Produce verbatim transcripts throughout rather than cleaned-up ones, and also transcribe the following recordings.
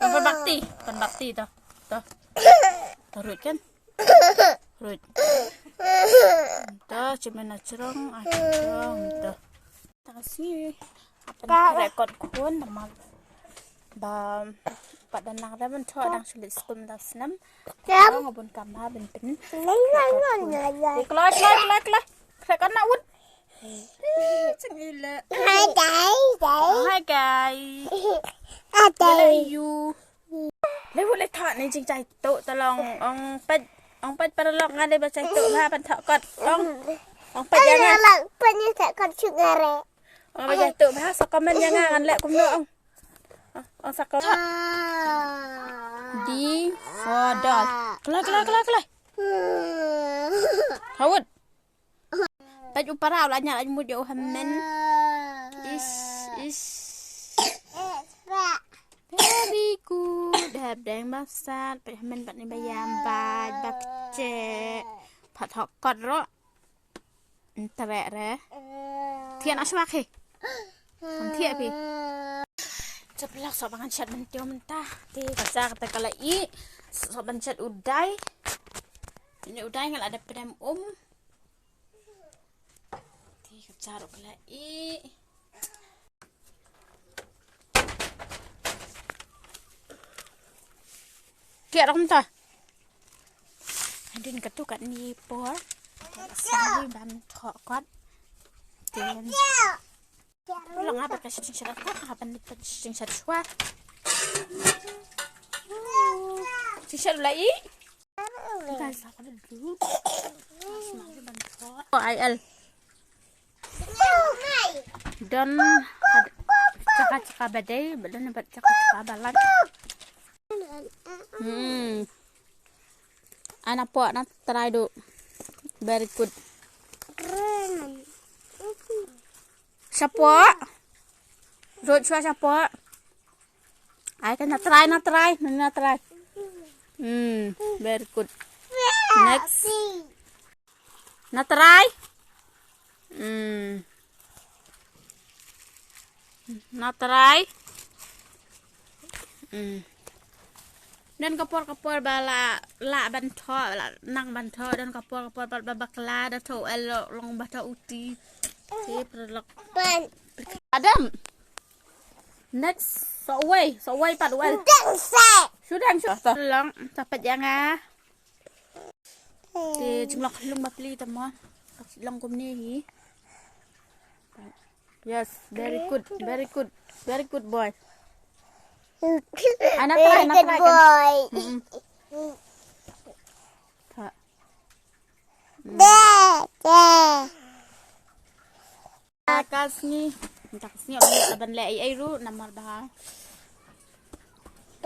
Pynbakti, pynbakti to. To. To ruh kan. Ruh. To, cement na chrong, a chrong to. Tang si. Apa nak kot khun nama. Ba pat dang nang ram to dang sulit skum dang snam. Dang bun kama ben pen. Kloi, kloi, kloi, kloi. Khrek kan na wut. Chang ila. Hi guys. Hi guys. Ate. Ila you. Le wut le tha ni jing jai tu tolong ong pet ong pet paralok ngade ba jai tu ha pan tha kot ong ong pet jangan. Paralok pet ni tha kot chungare. Ong ba jai tu ba sa komen jangan ngan le kumno ong. Ong sa komen. D for doll. Kala kala kala kala. Hawut. Peit u para u la ñiah la mut ïa u Hynmen. Ish, ish. Very good. Hep deng ba sat. Peit Hynmen pat ni ba ïam bad ba kche. Pat hok kot ro. Ntere re. Thian aswa khi. Kam thiah phi. Chaplak sok ba ngan shat ban tio mynta. Te ka sa kata ka la i. Sok ban shat u dai. Ini u dai nga la dep pdem um. Ti ka char ka la i. Kiak rom ta. Hadin katu kat ni por. Sali ban thok kot. Tin. Lang apa ka sing sing sing sing sing sing sing. Ai al. Don chaka chaka badai, badon bat chaka chaka balat. Hmm. Ana po na try do. Very good. Shapo. Rot shwa shapo. Ai kan na try na try na try. Hmm, very good. Next. Na try. Hmm. Na try. Hmm. Don ka por ka por ba la la ban tho la nang ban tho don ka por ka por ba bakla da tho el long ba tho uti. Ti prlok. Adam. Next, so wei, so wei pat wel. Dang se. Sudang su. Long, tapet yang ah. Te jumlah long bapli tama. Long kumne hi. Yes, very good, very good, very good boy. Ana try, ana try kan. Boy. Mm-mm. Tha. Mm. Deh, deh. Ka sngi, ka sngi ban leh ai ai ruh namar ba.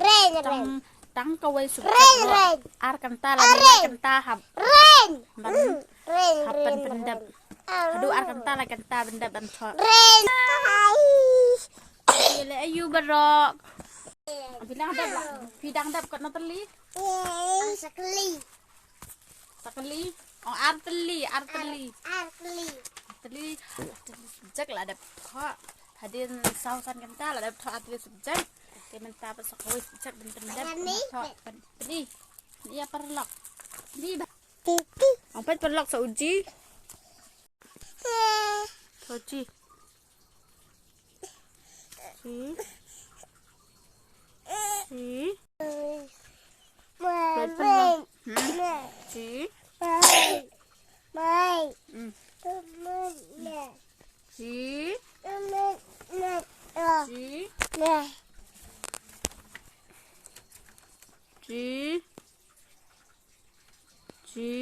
Ren, ren. Tang kawei suk. Ren, ren. Ar kanta la ni kanta hap. Ren. Ban. Ren, hap ren, ban ren. Hadu ar kanta la kanta ban dap ban thok. Ren. Ai. Ye le ayu barok. Pidang dap la. Pidang dap kot na teli. Sakli. Sakli. Oh, arteli, arteli. Arteli. Arteli. Arteli subject la dep. Kha. Hadin sausan kanta la dep arteli subject. Te mynta pa sakawei subject dan pendap. Ni. Ni. Ni ya paralok. Ni ba. Titi. Ampat paralok sa uji. Sa uji. Chi. Chi. Chi. Chi. Chi. Chi. Chi.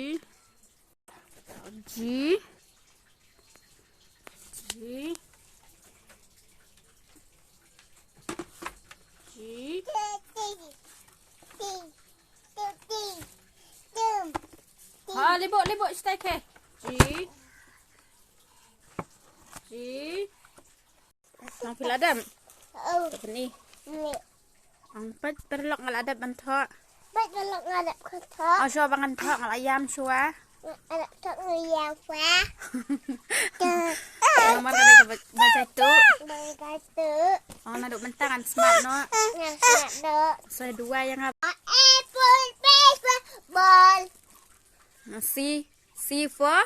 Chi. Chi. Chi. Ha, libo, libo, stai ke. Chi. Chi. Nang phi la dep? Oh. Tep ni. Ni. Ang peit paralok nga la dep ban thok. Peit paralok nga la dep ban thok. Oh, shuwa ba ngan thok nga la ïam shuwa. Nga la dep thok nga ïam shuwa. Namar ka dei ka ba-, ba jait tu. Ba jait tu. Oh, naduh mynta ngan smat noh. Ngan smat noh. Sa duwai ïa nga. A for apple, B for ball. C, C for?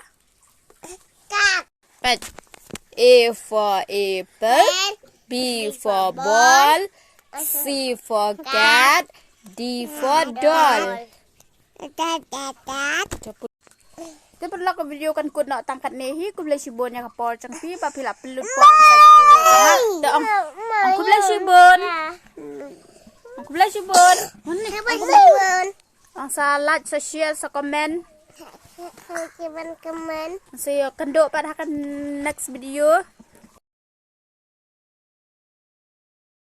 Cat. Pet. A for apple, B for ball, C for cat, D for doll. Tat, tat, tat. Te paralok, ka video kan kut noh tang katne hi. Khublei shibun ïa ka por jong phi ba phi la pynlut por. Te ong, ong khublei shibun. Ong khublei shibun. Khublei shibun. Ong sa like, sa share, sa comment. Sa comment. Sa ïa kynduh pat ha ka next video.